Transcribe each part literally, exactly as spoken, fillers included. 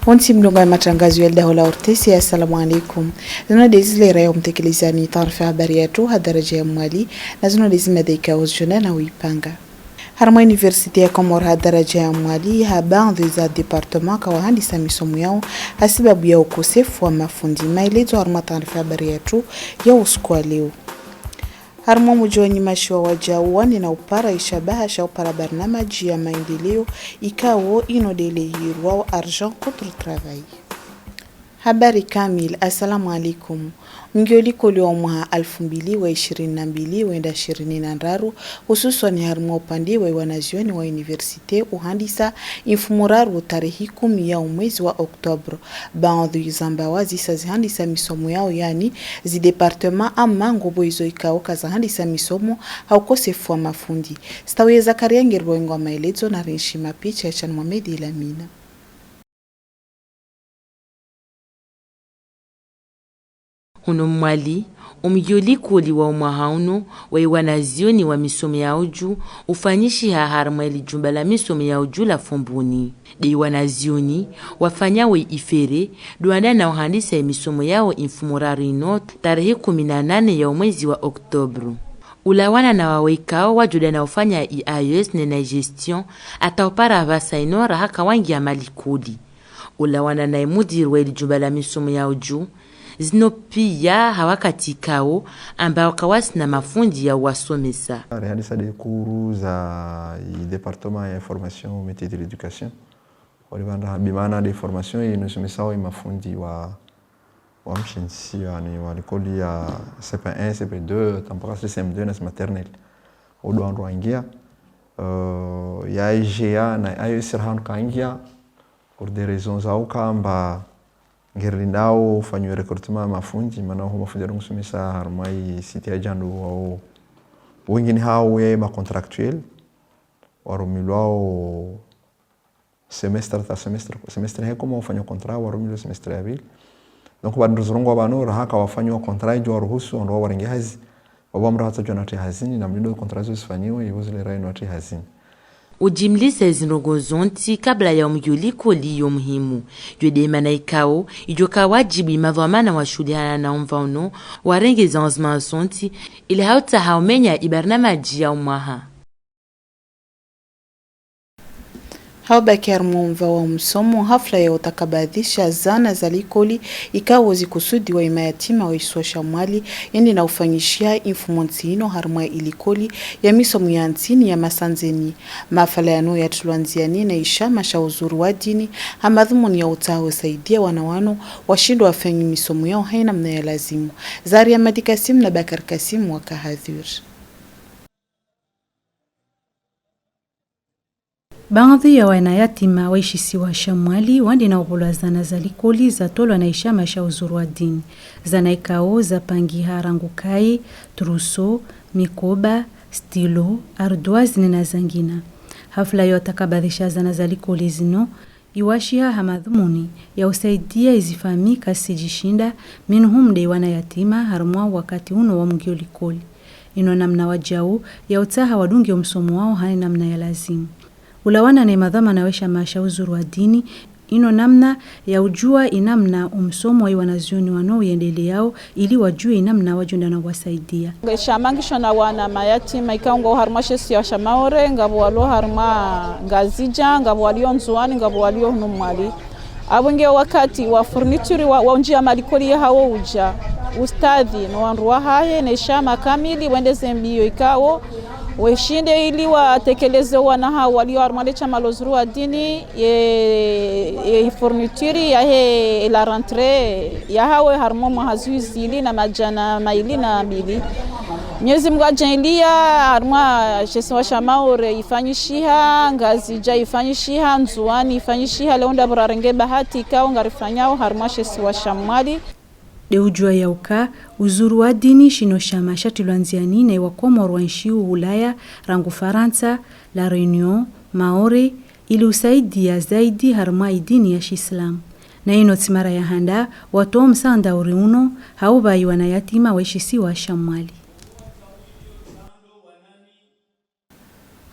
Wontsi mlunga ya matangazo ya lidaho la O R T C, assalamu alaikum. Zino ndezi lera ya umtekelezani taarifa habari yatru ha daraja ya Mwali, na zino ndezi mada ikao zi jona na uipanga. Harumwa Université ya Comores ha daraja ya Mwali, ha baadhi za département ka wahandisa misomo yao ha sababu ya ukosefu wa mafundi. Maelezo harumwa taarifa habari yatru ya usiku wa leo. Harumwa muji wa Nyamashua, wajau wane na upara ishabaha sha upara barnamaji ya maendeleo ikao ino nde leirwao Argent contre Travail. Habari kamili. Assalamu alaikum. Mngioli koli wa mwaha alfu mbili wa ishirini na mbili wenda ishirini na ndraru, hususwani harumwa upande wa iwanazioni wa université, uhandisa imfumoraru tarehi kumi ya umwezi wa octobre. Baadhi za mbawa zisa zihandisa misomo yao, yani zi département ama ngobo izo ikao ka zahandisa misomo ha ukosefu wa mafundi. Stawi ya Zakaria ngeri wa wengo wa maelezo na rinshi mapicha ya Chan Mohamed Ilamina. Huno Mwali, umngioli koli wa umwaha uno wa iwanazioni wa misomo ya uju ufanyishiha harumwa ilijumba la misomo ya uju la Fomboni. Nde iwanazioni wafanya we ifere, ndo wanda na uhandisa imisomo yao imfumoraru ino tarehi kumi na nane ya umwezi wa octobre. Ulawana na wawe ikao wajuda na ufanya i A E S ne na gestion, ata upara vasa ino raha ka wangia malikoli. Ulawana na imudiri wa ilijumba la misomo ya uju, zino pia ha wakati ikao amba waka wasi na mafundi ya uwasomesa. Rehandisa de kuru za i département ya formation métier de l'éducation. Wali vanda bimana de formation ye no somesao i mafundi wa, wa mshinsi, yani wa likoli ya C P un, C P deux, tampaka C M deux na maternelle. Odo andro angia, euh, ya I G A na I E S raha ka angia, pour des raisons zao kamba ngeri nao fanyo recrutement mafundi, mana ho mafundi adongo somesa harumwa i site ya Djando wao. Wengine hao ye ma contractuel, warumilwao semestre ta semestre, semestre he koma wafanya contrat, warumilwa semestre ya pili. Donc, ba ndrozorongo bano, raha ka wafanya contrat, ijo waruhusu, ando warenge hazi. Wabamra hata jona te hazini, na mlindo contrat zo zifanyiwe, ivo zile rai no te hazini. Ujimlisa izi ndrongo zontsi kabla ya umngioli koli yo muhimu. Yo de mana ikao, ijo ka wajibu i madhwamana wa shulihana na umva uno, warenge zanzima zontsi, ili hauta haumenya i barnamaji ya umwaha. Haubaki harumwa umva wa msomo, hafla ya utakabadhisha zana za likoli ikao zikusudiwa i mayatima wa isiwa sha Mwali, yende na ufanyishiha i mfumontsi ino harumwa i likoli ya misomo ya ntini ya Masanzeni. Mafala yano yatilwa nziani na ishama sha uzuru wa dini, ha madhumuni ya utaha usaidia wana wano washindwa wafanya misomo yao ha i namna ya lazimu. Zaria Madi Kassim na Bakar Kassim waka hadhir. Baadhi ya wana yatima wa ishisiwa sha Mwali wande na uvolwa zana za likoli zatolwa na ishama sha uzuru wa dini. Zana ikao zapangiha rangu kaye, trousseau, mikoba, stylo, ardoise ne na zangina. Hafla yo utakabadhisha zana za likoli zino iwashiha ha madhumuni ya usaidia izi famille ka sijishinda, minhum de wana yatima harumwa wakati uno wa mngioli koli. Ino namna wajau ya utaha wadunge umsomo wao ha i namna ya lazimu. Ulawana na i madhwamana wa ishama sha uzuru wa dini, ino namna ya ujua i namna umsomo wa i wanazioni wano uyendeleao, ili wajue i namna wajonda na uwasaidia. Nge shama ngisho na wana mayatima ikao ngwao harumwa she isiwa sha Maore, ngabo walio harumwa Ngazidja, ngabo walio Ndzuani, ngabo walio hunu Mwali. Abo nge wakati wa fourniture wa, wa unjia malikoli yahao uja. Ustadhi no wandru wahahe ne shama kamili wende ze mbio ikao weshinde ili watekeleze wana hao walio harumwa le shama la uzuru wa dini, ye, ye fourniture yahe la rentrée yahao harumwa mwaha zwi zili na majana maili na mbili. Mwenyezi Mungu ajaalia harumwa she isiwa sha Maore ifanyishiha, Ngazidja ifanyishiha, Ndzuani ifanyishiha, leo ndabo rarenge bahati ikao ngarifanyao harumwa she isiwa sha Mwali. De ujua yauka, uzuru wa dini shino shama shatilwa nziani na i Wakomoro wa nshio Ulaya, rangu Farantsa, La Réunion, Maore, ili usaidia zaidi harumwa i dini ya Shiislamu. Na ino tsi mara ya handa watoa msaanda uri uno ha uva i wana yatima wa ishisiwa sha Mwali.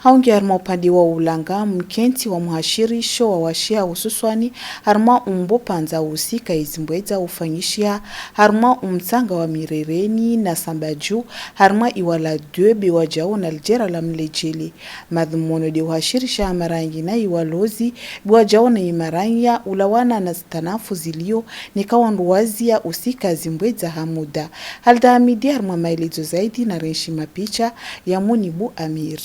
Haungi harumwa upande wa ulanga, mkenti wa mhashirisho wa washia hususwani harumwa umbo panza usika izimbwedza ufanyishiha harumwa umtsanga wa Mirereni na Sambadju, harumwa iwala deux be wajau na lijera la Mlejele. Madhumuni de uhashirisha hamarangina iwalozi be wajau na imaranya ulawana na zitanafu zilio neka wandru wazia usika zimbwedza ha muda. Halda Hamidi harumwa maelezo zaidi na renshi mapicha ya Munibu Amir.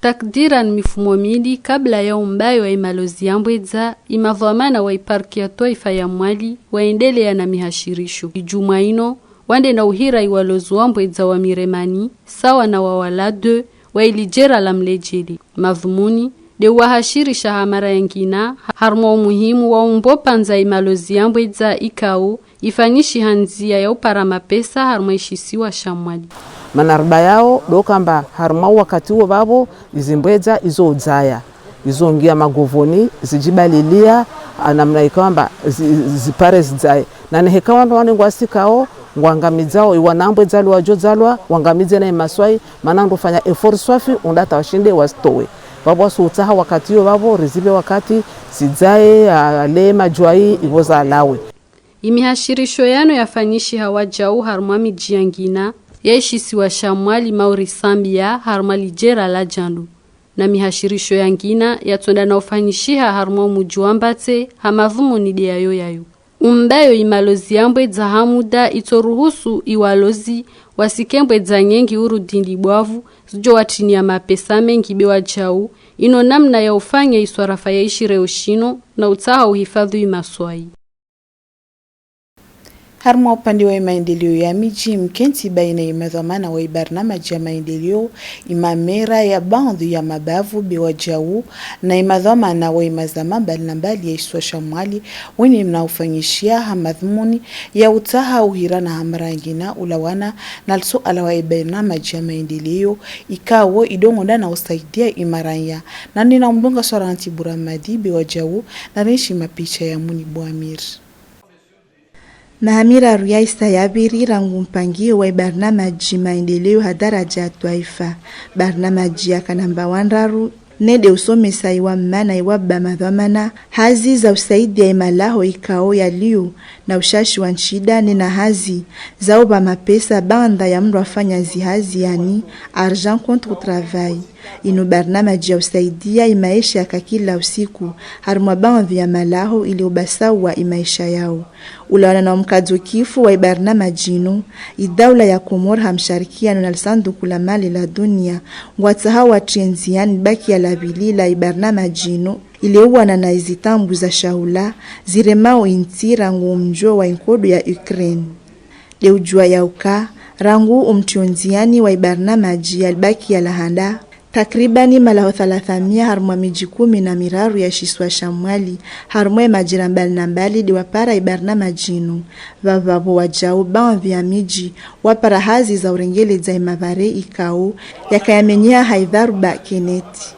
Takdiran mifumo mili kabla ya umbayo ya imalozi yambwedza, imadhwamana wa iparki ya twaifa ya Mwali waendelea na mihashirisho. Ijuma ino, wande na uhira iwalozi wambwedza wa Miremani, sawa na wawala deux, wa ilijera la Mlejele. Madhumuni de uwahashirisha ha mara yangina harumwa umuhimu wa umbo panza imalozi yambwedza ikao ifanyishi ha nzia ya upara mapesa harumwa ishisiwa sha Mwali. Manarba yao do kamba harumwa wakati wo babo izimbwedza izo udzaya, izo ngia magovoni, zijibalilia, ah, namna ikamba zi-, zi-, zipare zidzaye. Na neheka wandru wani ngwasikao, ngwangamidzao, iwanambwedza lwa jo dzalwa, wangamidze na imaswai, mana ndo fanya effort swafi, unda ata washinde wazitowe. Babo wasi utsaha wakati yo babo, rizibe wakati, zidzaye, ah, le majwai, ivo zalawe. Imihashirisho yano yafanyishiha wajau harumwa miji yangina ya ishisiwa sha Mwali, Mauri, Sambia, harumwa lijera la Djando. Na mihashirisho yangina yatonda na ufanyishiha harumwa umuji wa Mbatse ha madhumuni de yayo yayo. Umbayo imalozi yambwedza ha muda itoruhusu iwalozi wasike mbwedza nyengi urudi ndibwavu, zijo watinia mapesa mengi be wajau, ino namna ya ufanya iswarafa ya ishireo shino na utsaha uhifadhu imaswai. Harumwa upande wa imaendeleo ya miji, mkenti baina imadhwamana wa ibarnamaji ya maendeleo, imamera ya baadhi ya mabavu be wajau, na imadhwamana wa imazama mbali na mbali ya isiwa sha Mwali, wene na ufanyishiha ha madhumuni ya utsaha uhirana ha mara yangina ulawana na lisuala wa ibarnamaji ya maendeleo, ikao idongonda na usaidia imaranya. Nani na mdunga Soranti Buramadi be wajau, na renshi mapicha ya Munibu Amir. Maha miraru ya isa yaviri rangu mpangio wa ibarnamaji maendeleo ha daraja ya twaifa. Barnamaji yaka namba wa ndraru, ne de usomesa iwamama na iwababa madhwamana hazi za usaidia imalaho ikao yalio na ushashi wa nshida, ne na hazi za uba mapesa baanda ya mndru afanya zihazi, yani argent contre travail. Ino barnamaji ya usaidia imaesha ya ka kila usiku harumwa baadhi ya malaho ili ubasaua imaesha yao. Ulawana na umkazo kifu wa ibarnamaji ino, idaula ya Komori ha msharikiano na lisanduku la mali la dunia, ngwatsaha watrie nziani libaki ya lavili la ibarnamaji ino, ili uwana na izitambu za shahula ziremao inti rangu umjua wa inkodo ya Ukraine. De ujua yauka, rangu umtrio nziani wa ibarnamaji ya libaki ya lahanda, takribani malaho thalathamia harumwa miji kumi na miraru ya ishisiwa sha Mwali, harumwa imajira mbali na mbali de wapara ibarnamaji ino. Vavavo wajau baadhi ya miji, wapara hazi za urengeledza imavare ikao yaka yamenyeha ha idharuba Kenneth.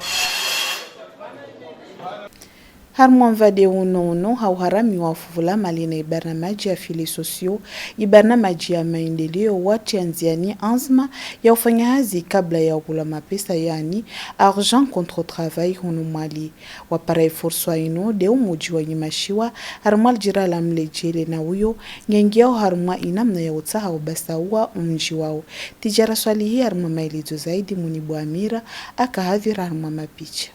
Harumwa mvade uno uno ha uharami wa fuvula mali na ibarnamaji ya filets sociaux, ibarnamaji ya maendeleo watria nziani anzma ya ufanya hazi kabla ya ubula mapesa, yani argent contre travail, hunu Mwali. Wapara ifurswa ino de umuji wa Nyumashiwa harumwa lijira la Mlejele, na uyo ngengi yao harumwa inamna ya utsaha ubasaua umuji wao. Tijara Swalihi harumwa maelezo zaidi, Munibu Amira aka hadhwira harumwa mapicha.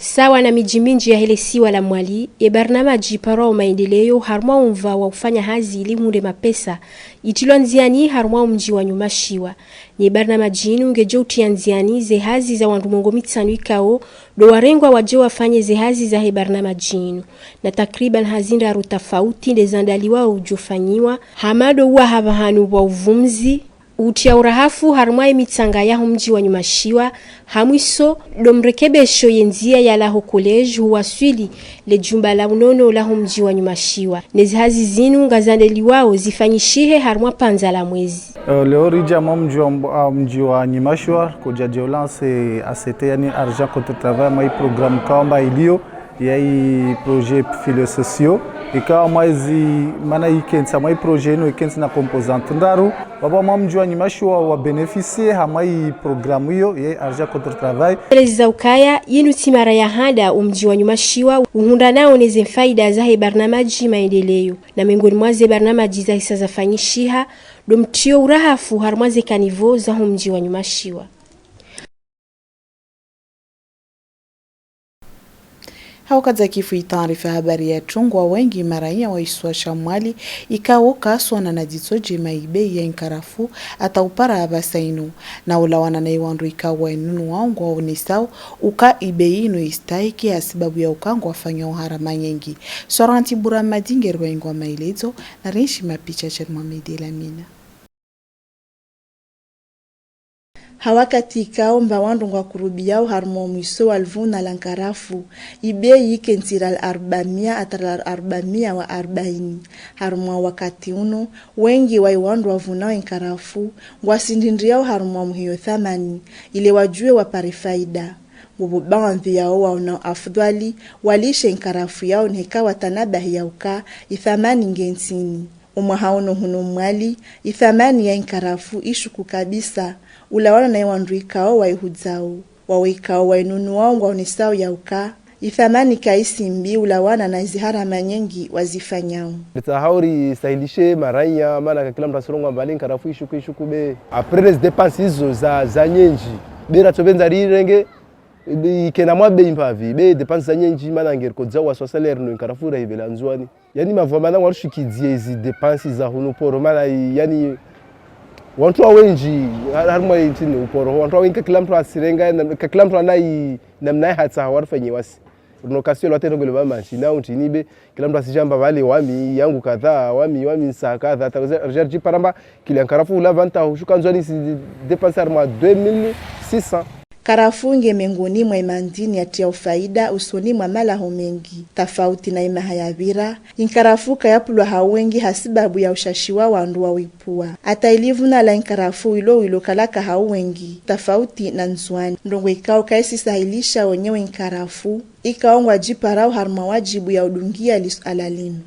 Sawa na miji minji ya he lesiwa la Mwali, ye barnamaji iparwao maendeleo harumwa umva wa ufanya hazi ili hunde mapesa, itilwa nziani harumwa umuji wa Nyumashiwa. Ne barnamaji inu ngejo utria nziani ze hazi za wandru mengo mitsanu ikao do warengwa waje wafanye ze hazi za he barnamaji inu. Na takriban hazi ndraru tafauti nde zandaliwao ujo fanyiwa, hama do uwa ha vahanu vwa uvumzi, utria urahafu harumwa ye mitsanga ya ho mji wa Nyumashiwa. Ha mwiso, do mrekebesho ye nzia ya la ho collège huwaswili le jumba la unono la ho mji wa Nyumashiwa. Ne ze hazi zinu nga zandaliwao zifanyishihe harumwa panza la mwezi. Euh, leo rija mwa mji wa mbo-, ah, mji wa Nyumashiwa, koja je lance A C T, yani argent contre travail, mwa i programme kamba ilio, ya i projet filets sociaux. Ika hamwe zi mana ikentsi, hamwe projet ino ikentsi na composante ndraru. Baba hamwe mdji wa Nyumashiwa wa bénéficier hamwe programme iyo ye argent contre travail. Elezi za ukaya, yinu tsi mara ya handa umdji wa Nyumashiwa uhundra nao ne ze faida zahe barnamaji maendeleo. Na miongoni mwa ze barnamaji zahisa zafanyishiha, ndo mtio urahafu harumwa ze caniveau za humdji wa Nyumashiwa. Hauka za kifu, i taarifa habari ya tungwa wengi maraya wa isiwa sha Mwali ikao kaswana na ditso jema i bei ya inkarafu ata upara abasa inu. Na ulawana na iwandru ikao wa inunu wao ngwa onesao uka i bei inu istahiki ha sibabu ya uka ngwa fanya uhara manyengi. Soranti Bura Madingeri wa ingwa maelezo na rinshi mapicha Chad Mohamed Elamina. Ha wakati ikao mba wandru ngwa kurubiao harumwa mwiso wa luvuna la nkarafu, i bei ikentsi la arba mia ata la arba mia wa arbaini. Harumwa wakati unu, wengi wa iwandru wavunao inkarafu ngwa sindindriao harumwa muhiyo thamani, ile wajue wapare faida. Bobo baadhi yao waona afudhali walishe inkarafu yao neka watanabahi ya uka ithamani nge ntsini. Umwaha unu hunu Mwali, ithamani ya inkarafu ishuku kabisa, ulawana na iwandru ikao wa ihuzao. Wawe ikao wa inunu wao ngwa onesao ya uka ithamani ka isi mbi ulawana na izihara manyengi wazifanyao. Leta hao risahilishe maraya, mana ka kila mtu asirongwa mbale inkarafu ishuku ishuku be. Après les dépenses izo za, za nyenji, be ratsobenza rirenge, be ikena mwa bei mpavi, be dépenses za nyenji, mana nge rikodza waswaswale rino inkarafu rahibela Ndzuani. Yani mavoa mana ngwa rushikidie izi dépenses za hunu poro mana i, yani wantru wa wenji, har-, harumwa i ntini uporo, wantru wa wenji ka kila mtu asirenga, na, ka kila mtu ana i, namna ya hatsa wa rifanye wasi. Rino kasi lwa te rongolo ba manchi, na untini be, kila mtu asijamba vale wami, yangu kadha, wami, wami nsa kadha, ta, ja, ja, ji paramba, kila nkarafu ula vanta, hushuka Ndzuani si dépenses harumwa deux mille six cents. Nkarafu nge miongoni mwa imandini ya tiao faida usoni mwa malaho mengi. Tafauti na imaha ya vira, inkarafu ka yapulwa ha wengi ha sibabu ya ushashi wa wandru wa wipua. Ata ilivuna la inkarafu wilo wilo kalaka ha wengi, tafauti na Ndzuani. Ndrongo ikao ka isisahilisha wenyewe inkarafu, ikao ngwa jiparao harumwa wajibu ya udungia lisuala linu.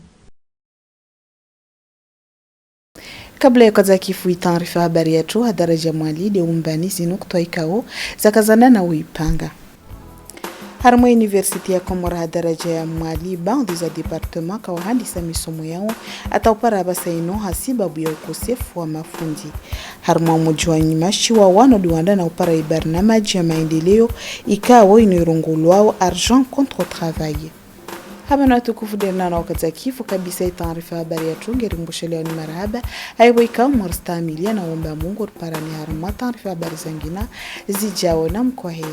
Kabla ya kwanza kifu i taarifa habari yatru ha daraja Mwali, de umbani zi nukutwa ikao zakazana na uipanga. Harumwa Université ya Komoro ha daraja ya Mwali, baadhi za département ka wahandisa misomo yao ata upara basa inu ha sibabu ya ukosefu wa mafundi. Harumwa mudji wa Nyumashiwa wano de wanda na upara ibarnamaji ya maendeleo ikao ino irongolwao argent contre travail. Ha bana watukufu, de na wakati ya kifu kabisa i taarifa habari yatru, nge rimbusha leo ni marahaba. Haivo ikao mwaristamilia na womba Mungu riparane harumwa taarifa habari zangina zijao, na mkwaheri.